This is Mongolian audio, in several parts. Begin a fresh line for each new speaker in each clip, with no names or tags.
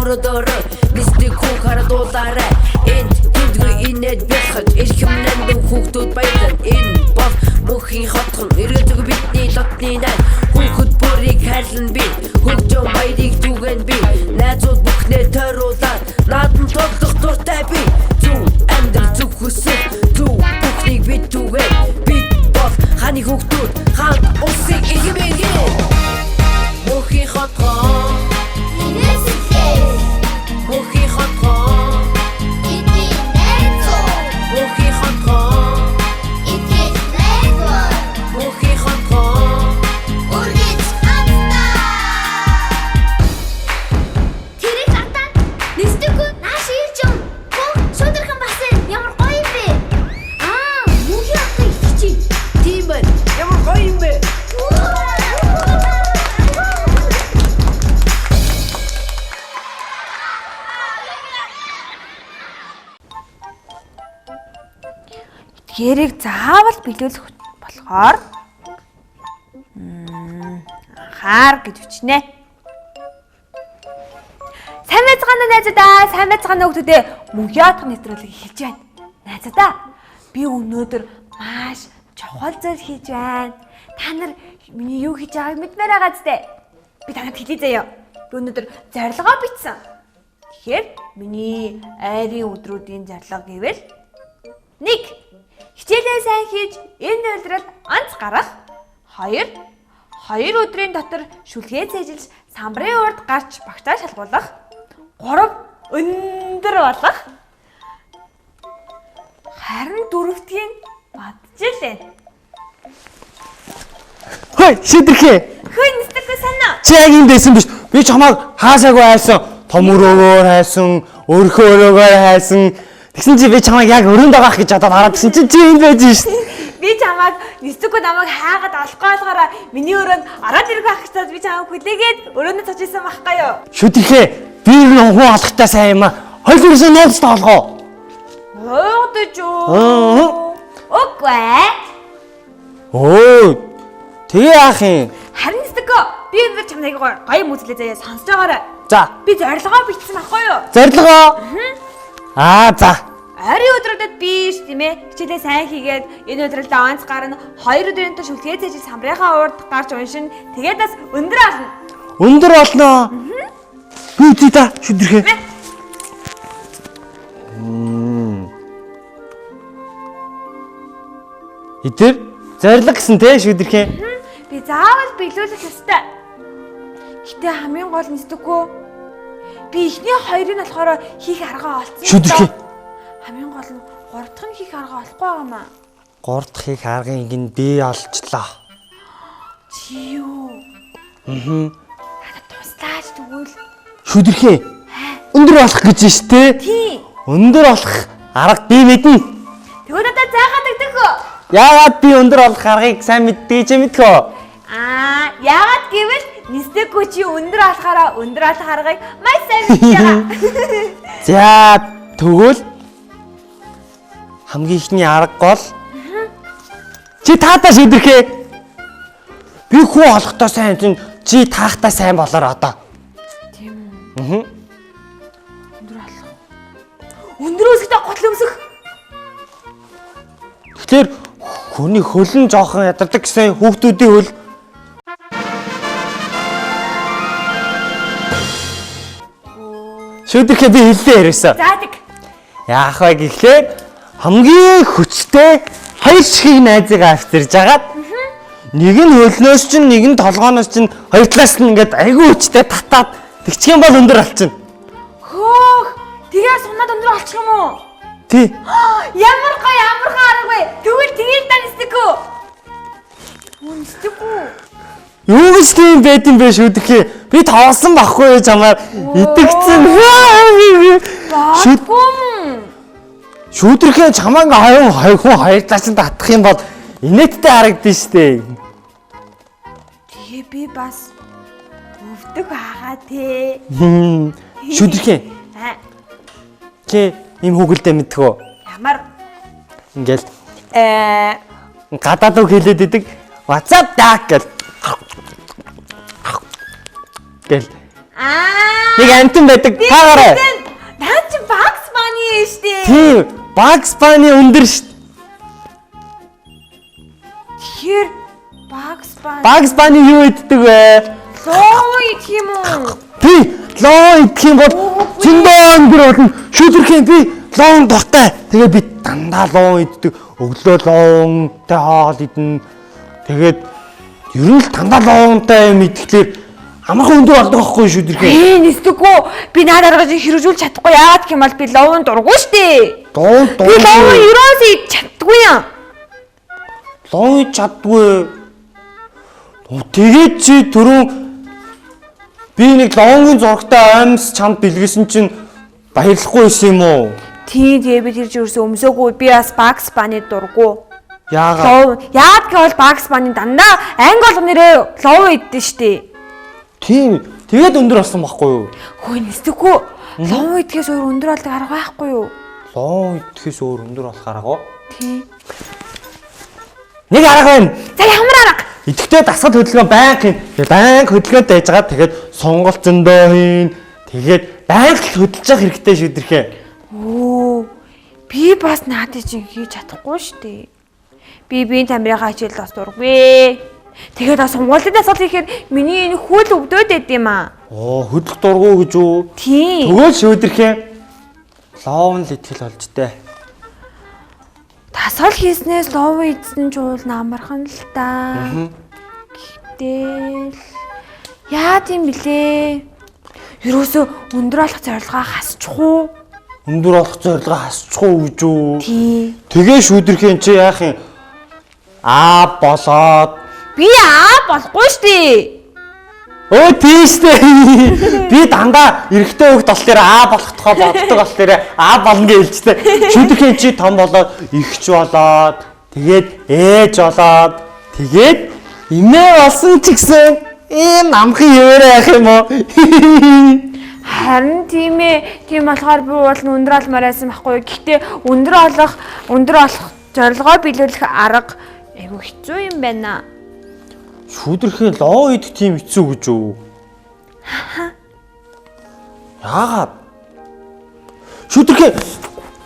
Мөрөдөрөө нисдэг хүн харадуулаарай. Энд тэндгүй инээд бяхаг эрхэм нандин хүүхдүүд баялан. Энэ бол мөнхийн хотхон эргэлзээгүй бидний лотны найз. Хүүхэд бүрийг хайрлан би, хөгжөөн баярыг түгэн би. Найзууд бүхнээ тойруулаад наадам тоглох дуртай би. Зөв амьдрал, зөв хүсэл, зөв бүхнийг бид түгэн. Бид бол хааны хүүхдүүд, хаан улсын эрхэм иргэн. Мөнхийн хотхон
Инээсэлээ.
Мөнхийн хотхон
Бидний найзууд.
Мөнхийн хотхон
Итгэж найдвар.
Мөнхийн хотхон
Үргэлж хамтдаа. Тэрийг хатаа нисдэггүй нааш ирж юм. Хөө шудархан басан ямар гоё юм бэ? Аа, мөнхийн хотод итгэж чинь.
Тийм байна. Ямар гоё юм бэ?
Эдгээрийг заавал биелүүлэх болохоор анхаар гэж өчнө. Сайн байцгаана уу, найзуудаа, сайн байцгаана уу, хүүхдүүдээ. Мөнхийн отгон нэвтрүүлэг эхэлж байна. Найзуудаа, би өнөөдөр маш чухал зүйл хийж байна. Та нар миний юу хийж байгааг мэдмээр байгаа зү. Би танад хэлье заяа. Би өнөөдөр зорилгоо бичсэн. Тэгэхээр миний айрын өдрүүдийн зорилго гэвэл 1. Хичээлээ сайн хийж энэ улирал онц гарах. 2. 2 өдрийн дотор шүлгээ цээжилж самбарын урд гарч багтаа шалгуулах. 3. Өндөр болох. Харин дөрөвдгийг бодож л байна.
Хөөе, шидэрхээ.
Хөөе, нисдэхгүй санаа.
Чи яг энд байсан биш. Би чамайг хаасаагүй хайсан. Том өрөөгөөр хайсан, өрхөө өрөөгөөр хайсан. Тэгсэн чи би чамайг яг өрөөнд байгаах гэж бодоод хараад тэгсэн чи чи энд байж шít.
Би чамайг нисдэхгүй намайг хайгаад олохгүй болохоор миний өрөөнд ороод ирэх байх гэж би чамайг хүлээгээд өрөөндөө цож исэн байхгүй юу?
Шүдэрхээ, би ер нь хүн олохтой сайн юм аа. Хоёул ерөөсөө нууц тоолгоо.
Уугдаж
Аа.
уу? Үгүй ээ.
Өө. Тэгээ яах юм?
Харин нисдэхгүй би өндөр чамнайг гоё юм үзлээ заяа сонсож байгаарай.
За,
Би зорилгоо бичсэн байхгүй юу?
зорилгоо. Аа, за.
Ойрын өдрүүдэд биш тийм ээ. Хичээлээ сайн хийгээд энэ өдрөлдөө онц гарна. 2 өдрийн турш шүлгээ цээжил самбарынхаа урд гарч уншина. Тэгээд бас өндөр олно.
Өндөр олноо. Би үзье та шүдэрхээ. Эдэр зорилго гэсэн те шүдэрхээ.
Би заавал биелүүлэх ёстой. Гэтэ хамгийн гол нь нисдэхгүй. Би эхний хоёрыг нь болохоор хийх арга олцсон.
Шүдэрхээ.
Хамгийн гол нь гурав дахь нь хийх арга олохгүй байгаа юм аа.
Гурав дахьыг аргыг нь би олчлоо.
Чи юу? Аа. Надад туслаач тэгвэл.
Шүдэрхээ. Өндөр болох гэж ш тэ.
Тийм.
Өндөр болох арга би мэднэ.
Тэгвэл надад заагаад өгдөг үү?
Яагаад би өндөр болох аргыг сайн мэддэг чи мэдхөө?
Аа, яагаад гэвэл нисдэхгүй чи өндөр болохоороо өндөр болох аргыг маш сайн мэдж байгаа.
За тэгвэл хамгийн ихний арга гол чи таатаа шүдэрхээ. Би хүн олохдоо сайн чинь чи таахтаа сайн болоор одоо.
Тийм үү? Аа. Өндөр болох. Өндөр өсөхдөө гутал өмсөх.
Тэгэхээр хүний хөлн жоохон ядардаг гэсэн хүүхдүүдийн хөл. Шүдэрхээ би хэллээ ерөөсөө.
За тэг.
Яах вэ гэхлээр хамгийн хүчтэй хоёр шихийг найзыгаа авчирж агаад нэг нь хөлнөөс чинь нэг нь толгооноос чинь хоёр талаас нь ингээд айгүй хүчтэй татаад тэгчих юм бол өндөр болчихно.
Хөөх. Тэгээ сунаад өндөр олчих юм уу?
Тий.
Ямар гоё амархан арга вэ? Тэгвэл тэгэл да нисдэхгүй. Нисдэхгүй.
Юу гэж тийм байд юм бэ шүдэрхээ? Би тоглосон байхгүй чамаар итгэцэн. Шүд
Бодгүй юм.
шүдэрхээ чамаа ингээ хоёр хоёр хүн хоёр талаас нь татах юм бол инээдтэй харагдана штэ.
Тэгээ би бас өвдөх байгаа те.
Шүдэрхээ.
Аа,
Чи ийм хүүгэлдэ мэдэх үү?
ямар
Ингээл гадаад үг хэлээд идэг. What's up даа гэл. Гэл.
Аа.
Нэг амтан байдаг. Таагаарай.
Наа чи Bugs Bunny шүү дээ.
Тийм, Bugs Bunny өндөр шүү.
Тэгэхээр Bugs Bunny
Bugs Bunny юу иддэг вэ?
луу идэх юм уу?
Би лоо идэх юм бол зөндөө өндөр болно. Шүдэрхэн би лоон дуртай. Тэгээ би дандаа лоон иддэг. Өглөө лоонтай хоол идэнэ. Тэгээд ер нь л дандаа лоонтай юм идэхлээр амархан өндөр болдог байхгүй шүдэрхэн.
Ээ, нисдэггүй. Би наа даргаж хэрэгжүүлж чадахгүй. Яагаад гэх юм бол би луун дурггүй шүү дээ.
Лоон
Би луун
дургүй.
ерөөсөө идэх чаддгүй юм.
Лоон идэх чаддгүй. Оо, Тэгээд чи түрүүн би нэг лоонгийн зурагтай амьс чамд бэлгэсэн чинь баярлахгүй байсан юм уу?
Тийм, тэгээ би тэр чинь ерөөсөө өмсөөгүй. Би бас Bugs Bunny дурггүй.
Яагаад?
Луу яагаад гэвэл Bugs Bunny дандаа анги болгоно нэрээ луу иддэг шүү дээ.
Тийм. Тэгээд өндөр болсон байхгүй юу?
Хөөе нисдэггүй. Луу идэхээс өөр өндөр болдог арга байхгүй юу?
Лоон идэхээс өөр өндөр болох арга уу?
Тийм.
Нэг арга байна.
За ямар арга?
Идэхтэй дасгал хөдөлгөөн байнга хийн. Тэгээд байнга хөдөлгөөнтэй байж байгаа. Тэгээд сонголт зөндөө хийн. Тэгээд байнга л хөдөлж явах хэрэгтэй шүдэрхээ.
Өө би бас наадыг чинь хийж чадахгүй шүү дээ. Би биеийн тамирынхаа хичээл бас дургүй. Тэгээд бас сургуулийн дасгал хийхээр миний энэ хөл өвдөд байд юм аа.
Оо хөдлөх дургу гэж үү?
Тийм.
Тэгвэл шүдэрхээ лоон л итгэл болж тээ.
Дасгал хийснээс лов идсэн ч уул амархан л та. Гэтэл яа тийм блэ? Ерөөсөө өндөр болох зорилгоо хасчих уу?
Өндөр болох зорилгоо хасчих уу гэж үү?
Тийм.
Тэгээ шүдэрхээ чи яах юм? Аа болоод
Би аа болохгүй шүү дээ.
Өө тийм штэ. Би дандаа эрэгтэй хүүхд болохоор аа болох тухай боддог болохоор аа болно гэж хэлжтэй. Шүдэрхэн чи том болоод ихч болоод тэгээд ээж болоод тэгээд эмээ болсон ч гэсэн ийм намхан евэрэ яах юм уу?
Харин тийм ээ. Тийм болохоор би уул нь өндөр олмоор байсан байхгүй юу. Гэхдээ өндөр олох зорилгоо биелүүлэх арга айгүй хэцүү юм байна.
Шүдэрхэн лоо идэх тийм хэцүү гэж үү? Яагаад? Шүдэрхэн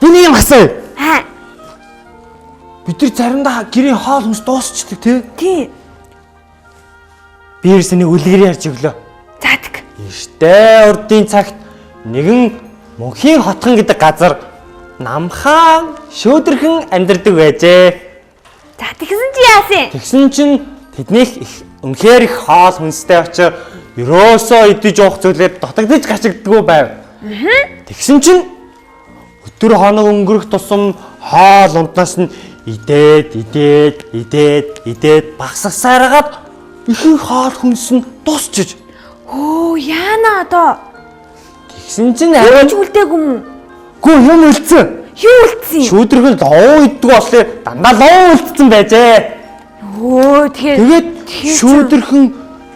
би нэг юм асууя.
Аа,
Бид нар заримдаа гэрийн хоол хүнс дуусчдаг тий.
тийм.
Би ерөөсөө нэг үлгэр ярьж өглөө.
За тэг.
Эртээ урдын цагт нэгэн мөнхийн хотхон гэдэг газар намхаан шөөдөрхөн амьдардаг байжээ.
За тэгсэн чи яасан?
Тэгсэн чинь тэднийх их үнэхээр их хоол хүнстэй очиж ерөөсөө идэж уух зүйлээр дутагдаж гачигддаггүй байв. Тэгсэн чинь өдөр хоног өнгөрөх тусам хоол унднаас нь идээд идээд идээд идээд багсгасаараад ихэнх хоол хүнс нь дуусчиж.
Өө яана одоо?
Тэгсэн чинь
Юу
арай
ч үлдээгүй юм уу?
Гүү юм үлдсэн.
Юу үлдсэн юм?
Шүүдрэг нь луу иддэг болохоор дандаа луу үлдсэн байжээ.
Өө тэгэхээр
Тэгээд
тэгэхээр чи-
шүүдэрхэн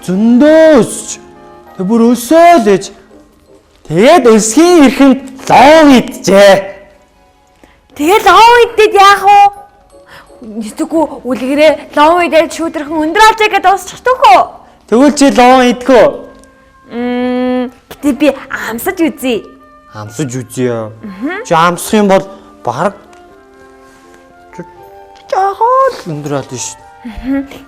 зөндөө өсч. Тэг бүр өсөөл ээж. Тэгээд өсгийн эрхэнд луу иджээ.
Тэгээд лов идээд яах вэ? Нисдэггүй үлгэрээ лов идээд шүүдэрхэн өндөр олжээ гэдээ дуусчих төхөө.
Тэгвэл чи луу идэх үү?
Гэтэ би амсаж үзье.
Амсаж үзье. Чи амсах юм бол бараг жаахан л өндөр олно шүү.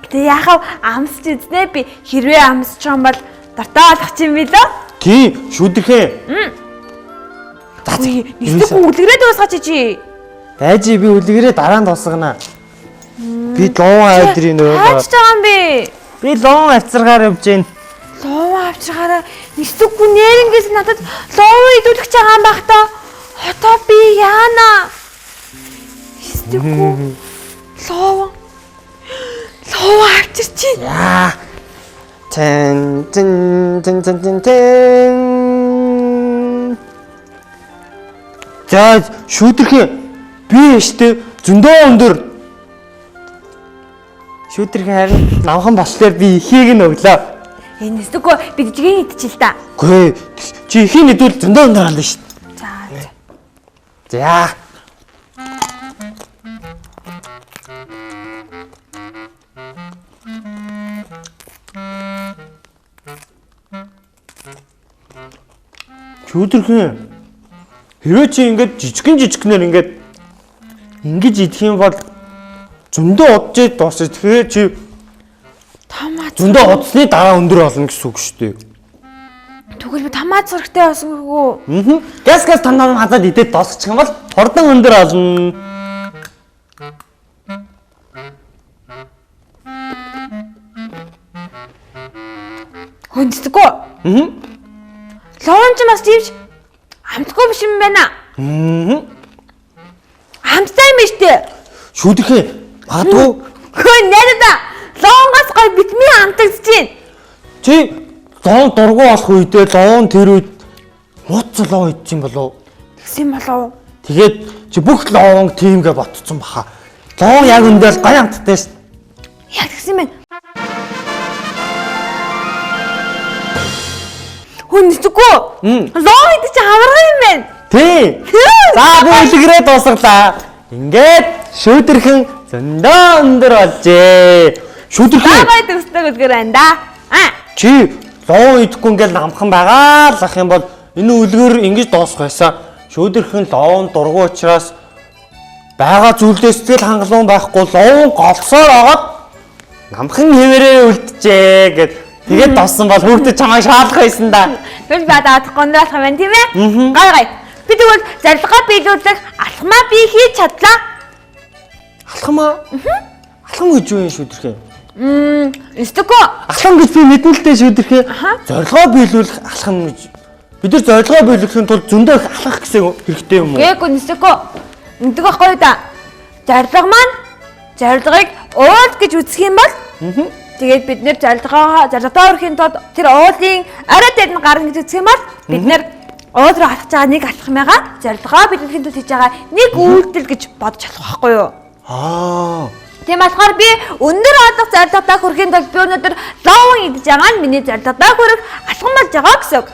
Гэтэ яхав амсаж үзнэ би хэрвээ амсчих юм бол дуртай болох юм билүү?
Тийм, шүдэрхэн. За
Үгүй, нисдэггүй үлгэрээ дуусгач чи.
Дайжи би үлгэрээ дараа нь дуусгана. Би луун авдрын нөө.
Хайж байгаа юм бэ?
Би луун авцаргаар явж гин.
Луу авчиргаараа нисдэггүй нэрнгээс надад луу идүүлэх байгаа юм байх та. Одоо би яана? Нисдэггүй. Луу. Луу авчирч.
Яа. Тэн тэн тэн тэн тэн тэн. За шүдэрхэн би штэ зөндөө өндөр. Шүдэрхэн харин намхан болохоор би ихийг нь өглөө.
Энэ нисдэггүй би жижигэн идчихэл та.
Үгүй чи ихийг идвэл зөндөө өндөр олно шүү.
За. за.
За. Шүүдэрхэн. Хэрвээ чи ингээд жижигэн жижигнэр ингээд ингэж идэх юм бол зөндөө удаж дуусах. Тэгэхээр чи
Том аз.
зөндөө удсны дараа өндөр болно гэсэн үг шүү дээ.
Тэгвэл би том аз хэрэгтэй басгүй.
Аа. Газ газ том том хазаад идээд дуусчих юм бол хурдан өндөр болно.
Хөндөдөггүй.
Аа.
Ловон ч бас тиймч амтгүй биш юм байна.
Аа.
Амттай юм биш үү?
Шүүдэрхэн магадгүй
Хөө найдаа. Ловонгоос гой битмийн амтагдж байна.
чи ловон дургу болох үедээ ловон тэр үед нууц лов идчих юм болов уу?
Тэгсэн юм болов уу?
Тэгээд чи бүх ловонг тиймгээ ботцсон баха. Ловон яг үндэ л гай амттай шүү.
Яг тэгсэн юм байна. Хөндөдөггүй. Ловон идэх чи хамархан юм байна.
Тий. За би үлгэрээ дуусгалаа. Ингээд шүүдэрхэн зөндөө өндөр болжээ. Шүүдэрхэн
Гай төстэй үлгэр байна да. Аа.
чи ловон идэхгүй ингээд намхан байгаа л ах юм бол энэ үлгэр ингэж дуусах байсан. Шүүдэрхэн ловон дургу учраас байгаа зүйлдээ сэтгэл хангалуун байхгүй ловон голсоор агаад намхан хэвээрээ үлджээ гэд тэгээд дууссан бол хүүхдүүд чамайг шаалах байсан да.
Тэгвэл би одоо адахгүй өндөр болох юм байна тийм ээ? Гай гай. Би тэгвэл зорилгоо биелүүлэх алхмаа би хийж чадлаа.
Алхам аа? Алхам гэж юу юм шүүдэрхээ?
Өстөгөө.
Алхам гэж би мэднэ л дээ шүүдэрхээ. Зорилгоо биелүүлэх алхам гэж. Бид нар зорилгоо биелүүлэхийн тулд зөндөө их алхах гэсэн хэрэгтэй юм уу?
Гээгүй нисэхгүй. Ингэдэг байхгүй юу да. Зорилго маань зорилгыг уул гэж үзэх юм бол тэгээд бид нэр зорилгоо зорилгодоо хүрэхийн тулд тэр уулын орой дээр нь гарна гэж үзэх юм бол бид нэр уул руу алхаж байгаа нэг алхмыгаа зорилгоо биелүүлэхийн тулд хийж байгаа нэг үйлдэл гэж бодож болох байхгүй юу?
Аа.
Тийм болохоор би өндөр олох зорилгодоо хүрэхийн тулд би өнөөдөр ловон идэж байгаа нь миний зорилгодоо хүрэх алхам болж байгаа гэсэн үг.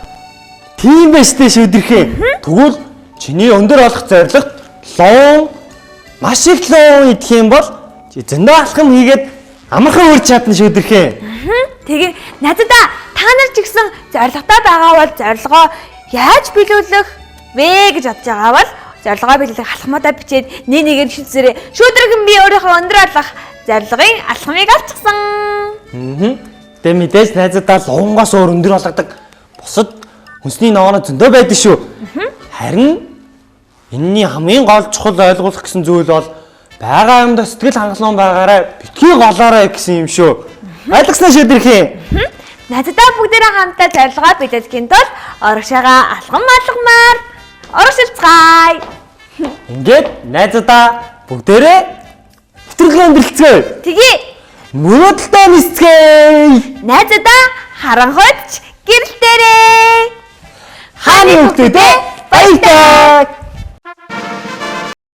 Тийм байж тээ шүүдэрхээ. Тэгвэл чиний өндөр олох зорилгот ловон маш их ловон идэх юм бол чи зөндөө алхам хийгээд амархан үрж чадна шүүдэрхээ.
Тэгээ нададаа та нар ч гэсэн зорилготой байгаа бол зорилгоо яаж биелүүлэх вэ гэж бодож байгаа бол зорилгоо биелүүлэх алхмуудаа бичээд нэг нэгээр шүтсэрээ шүүдрэгэн би өөрийнхөө өндөр олох зорилгын алхмыг авчихсан.
Тэгээ мэдээж найзуудаа ловонгоос өөр өндөр болгодог бусад хүнсний ногооноо зөндөө байдаг шүү. Харин энэний хамгийн гол чухал ойлгуулах гэсэн зүйл бол байгаа юмдаа сэтгэл хангалуун байгаарай, битгий голоорой гэсэн юм шүү. Ойлгосноо шүдэрхээ.
Найзуудаа бүгдээрээ хамтдаа зорилгоо биелүүлэхийн тулд урагшаага алхам алхмаар урагшилцгаая.
Ингээд найзуудаа бүгдээрээ нэвтрүүлгээ өндөрлөцгөөе.
Тэгье.
Мөрөөдөлтөө нисцгээе.
Найзуудаа харанхуйд ч гэрэлтээрэй.
Хааны хүүхдүүдээ.